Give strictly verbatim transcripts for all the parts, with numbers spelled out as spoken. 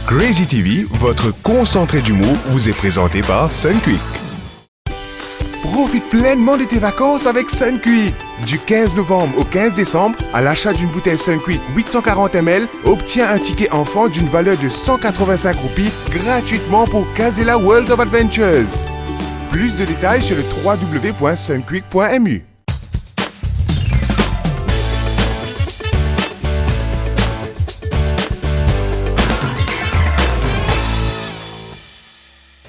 Crazy T V, votre concentré d'humour, vous est présenté par Sunquick. Profite pleinement de tes vacances avec Sunquick. Du quinze novembre au quinze décembre, à l'achat d'une bouteille Sunquick huit cent quarante M L, obtiens un ticket enfant d'une valeur de cent quatre-vingt-cinq roupies gratuitement pour Gazella World of Adventures. Plus de détails sur le trois W point sunquick point M U.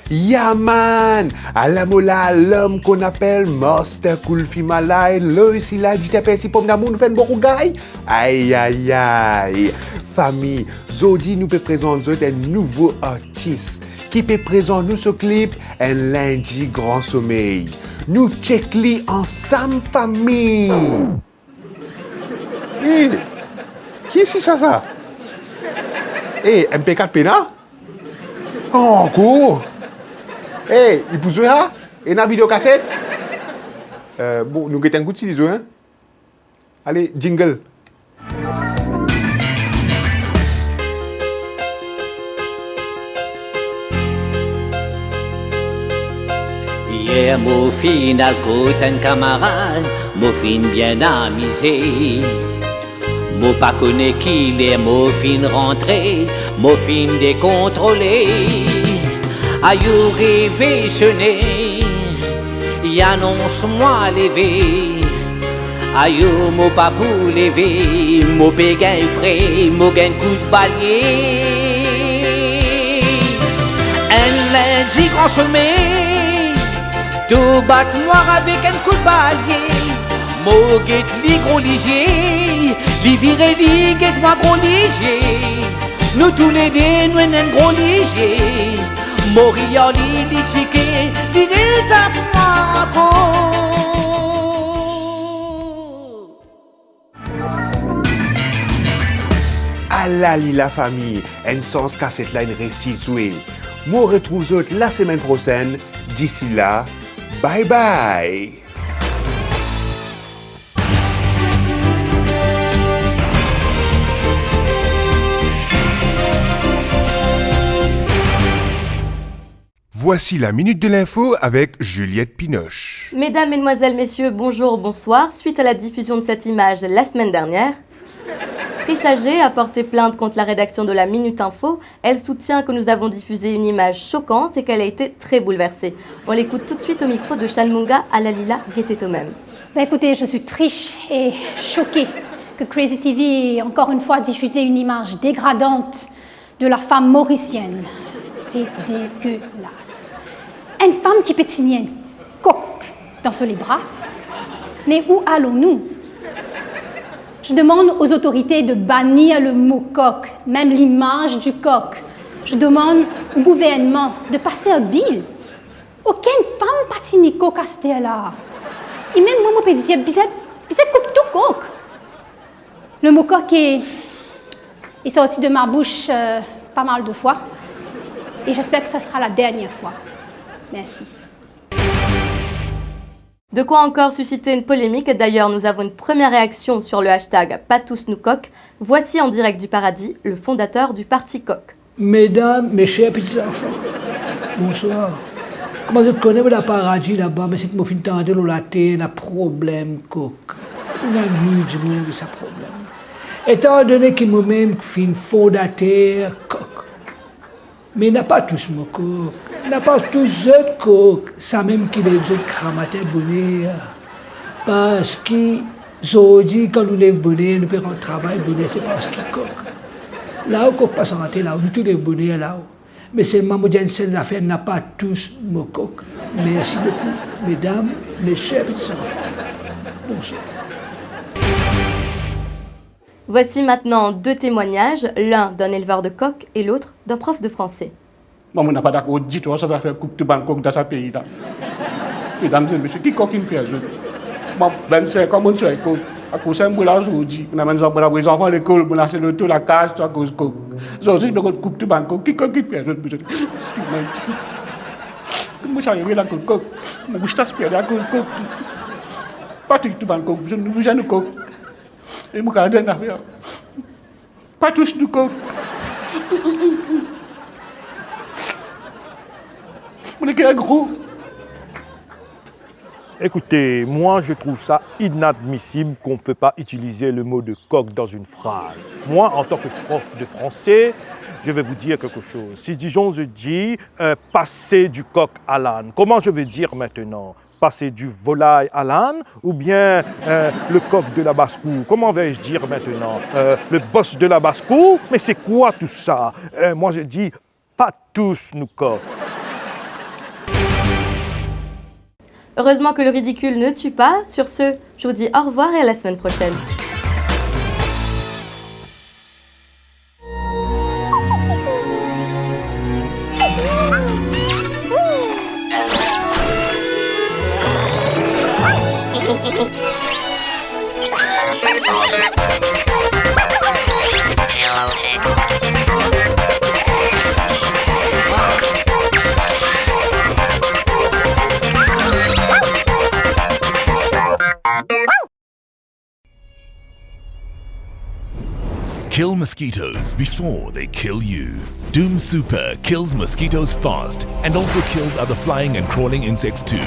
Ya man! Ala mo la, lom ki apel Master Kulfi Malay, Lois la, Dite Persi, Pom Damour, nou fer enn bon rougay. Ay, ay, ay! Fami, zordi nou pe prezant zot enn nouvo artis ki pe prezant nou so klip Enn Lindi Gran Somey. Nou chek li ansam, fami! Eh, ki isi sa, sa? Eh, M P quatre Pena? Ankor? Eh, li pou zwe, ha? Ena video kaset? Eh, bon, nou get enn kout si li zwe, hein? Ale, jingle. Yer mo finn al kot enn kamarad, mo finn bien amize. Mo pa kone ki ler mo finn rantre, mo finn dekontrole. Ayo, reve sone, li anons mwa leve. Ayo, mo pa pou leve, mo pe gagn fre, mo gagn kout balie. Enn Lindi Gran Somey, tou bat nwar avek enn kout balie. Mo get li gro lizie, li vire li get mwa gro lizie. Nou toulede nou ena enn gro lizie. Mo riar li, li tike, li retap mwa ankor. Ala li lafami, enn sans kaset la inn resi zwe. Mo retrouv zot lasemenn prosenn, disi la, bye bye. Voici la minute de l'info avec Juliette Pinoche. Mesdames, mesdemoiselles, messieurs, bonjour, bonsoir. Suite à la diffusion de cette image la semaine dernière, Trish Agé a porté plainte contre la rédaction de la Minute Info. Elle soutient que nous avons diffusé une image choquante et qu'elle a été très bouleversée. On l'écoute tout de suite au micro de Shanmunga Alalila, guettez toi-même. Ben écoutez, je suis Trish et choquée que Crazy T V ait encore une fois diffusé une image dégradante de la femme mauricienne. C'est dégueulasse. Enn fam ki pe tign enn kok dan so lebra. Mais où allons-nous ? Je demande aux autorités de bannir le mot coq, même l'image du coq. Je demande au gouvernement de passer un bill. Okenn fam pa tign kok aster la. E mem mwa, mo pe dir, bizin, bizin koup tou kok. Le mot coq est, est sorti de ma bouche, euh, pas mal de fois. Et j'espère que ça sera la dernière fois. Merci. De quoi encore susciter une polémique. D'ailleurs, nous avons une première réaction sur le hashtag Pas tous nou kok. Voici en direct du paradis le fondateur du parti Coq. Medam, mes chers petits enfants, bonsoir. Kouma zot kone, mo dan paradi laba, me seki mo finn tande lor later, ena problem kok. Ena mil dimoun avek sa problem la. Etandone ki momem finn fondater Coq, me napa tous mo kok, napa tous zot kok, samem ki lev zot gramatin boner. Parski zordi, kan nou lev boner, nou pe rant travay boner, se parski kok. Lao kok pa sante, lao nou tou lev boner lao. Me selman mo dir enn sel zafer, napa tous mo kok. Mersi boukou, medam, mes chers petits enfants. Bonsoir. Voici maintenant deux témoignages, l'un d'un éleveur de coqs et l'autre d'un prof de français. Mwa, mo napa dakor ditou ar sa zafer koup tou bann kok dan sa pei la. Medam e mesie, ki kok inn fer zot? Mwa, vennsenk an mo inn swegn kok. Akoz sa mo la zordi, mo amenn zanfan, mo amenn zanfan lekol, mo aste loto, lakaz, tou akoz kok. Zordi, mo koup tou bann kok. Ki kok inn fer zot, mo zot? Eskiz mwa. Mo sa arive la kot kok. Mo bous transpire akoz kok. Pa touy tou bann kok, nou bizin nou kok. E mo kapav dir enn zafer. Pa tous nou kok. Mo leker gro. Écoutez, moi je trouve ça inadmissible qu'on ne peut pas utiliser le mot de coq dans une phrase. Moi, en tant que prof de français, je vais vous dire quelque chose. Si disons je dis euh, passer du coq à l'âne, comment je vais dire maintenant ? Passer du volaille à l'âne ou bien euh, le coq de la basse-cour ? Comment vais-je dire maintenant ? Euh, le boss de la basse-cour ? Mais c'est quoi tout ça ? Euh, moi je dis pas tous nous coq. Heureusement que le ridicule ne tue pas. Sur ce, je vous dis au revoir et à la semaine prochaine. Kill mosquitoes before they kill you. Doom Super kills mosquitoes fast and also kills other flying and crawling insects too.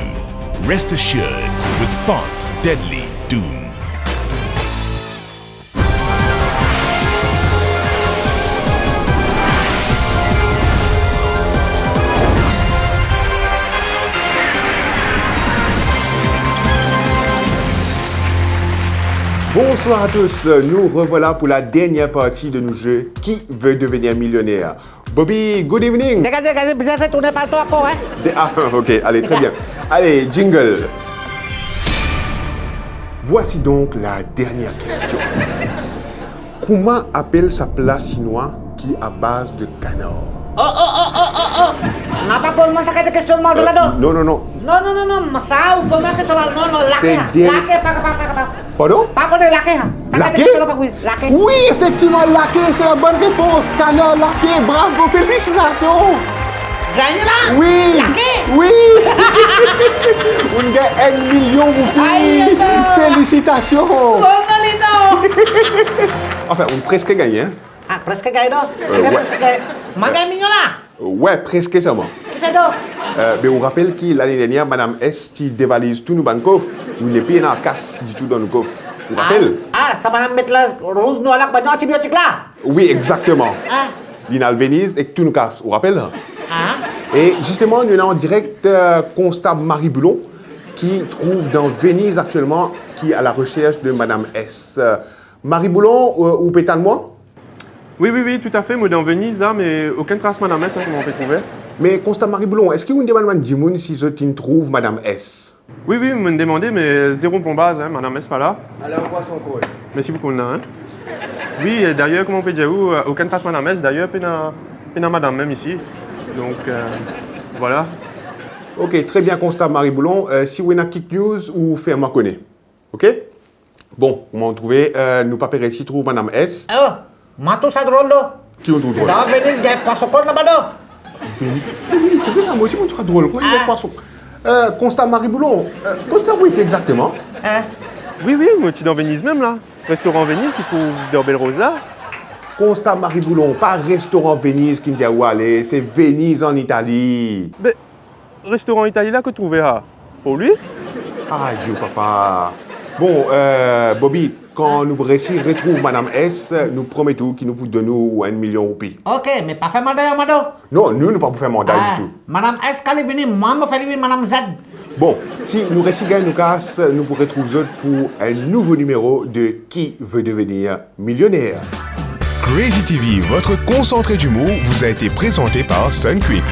Rest assured with fast, deadly Doom. Bonsoir à tous, nous revoilà pour la dernière partie de nos jeux Qui veut devenir millionnaire. Bobby, good evening. Dégage, dégage, bizin retourn palto ankor, hein? De-, ah, ok, allez, très bien. Allez, jingle. Voici donc la dernière question. Kouma apel sa pla sinwa ki a baz de kanar? Oh, oh, oh, oh, oh, oh! Napa poz mwa sa kalite kestion, manze la, non? Non, non, non. Non, non, non, non, sa ou poz mwa kestion la, non, non, lake, lake, pa, pa, pa, pa. Pardon? Pa kone lake, ha? Lake? Lake? Oui, effectivement, lake, c'est la bonne réponse. Kanar lake, bravo, félicitations. Gagne la? Oui. Lake? Oui. Ou gagn enn milion roupi. Aïe, aïe, aïe. Félicitations. Trop solide. Enfin, ou preske gagn, hein. Ah, preske gagn, non? Euh, ouais. Preske gagn. Mwa gagn milion la? Ouais, preske selman. Kifer donk? Euh, be ou rapel ki lane dernier, Madam S ti devaliz tou nou bann kof, nou nepli ena kas ditou dan nou kof. Ou rapel? Ah, ah, sa madam met la rouz nwar la, bann antibiotik la? Oui, exactement. Ah. Li'nn al Veniz ek tou nou kas, ou rapel sa? Ah. Et justement, nou ena an direk, euh, konstab Marie Boulon, ki trouv dan Veniz aktielman, ki a la recherche de Madam S. Euh, Marie Boulon, euh, ou pe tann mwa? Wi, wi, wi, toutafe, mo dan Veniz la, me okenn tras Madam S, hein, kouma ou pe trouve. Me konstab Marie Boulon, eski ou'nn demann bann dimoun si zot inn trouv Madam S? Wi, wi, mo'nn demande, me zero bonbaz, hein, Madam S pa la. Mersi boukou, la, hein. Wi, e dayer, kouma ou pe dir ou, okenn tras Madam S, dayer, pena, pena madam mem isi. Donk, euh, vwala. Ok, tre bien, konstab Marie Boulon. Euh, si ou ena kiksoz, ou fer mwa kone. Ok? Bon, kouma ou trouve, euh, nou pa pe resi trouv Madam S. Oh, mwa trouv sa drol, non? Ki ou trouv drol? Dan Veniz, gagn pwason korn laba, non? Veniz? Wi, se vre sa, mwa osi mo trouv sa drol, kouma gagn pwason. Euh, konstab Marie Boulon, euh, kote sa ou ete exakteman? Hein? Wi, wi, mo ti dan Veniz mem la. Restoran Veniz ki trouv dan Belle Rose la. Konstab Marie Boulon, pa restoran Veniz ki dir ou ale, se Veniz an Itali. Be, restoran Itali la, kot trouve sa? Pou li? Ayo, papa. Bon, euh, Bobby, kan nou resi retrouv Madam S, nou promet ou ki nou pou donn ou enn milion roupi. Ok, me pa fer manzay, mwa, non? Non, nou, nou pa pou fer manzay ditou. Madam S, kan li vini, mwa, mo fer li vinn Madam Z. Bon, si nou resi gagn nou kas, nou pou retrouv zot pou enn nouvo nimero de Qui veut devenir millionnaire. Crazy T V, votre concentré d'humour, vous a été présenté par Sunquick.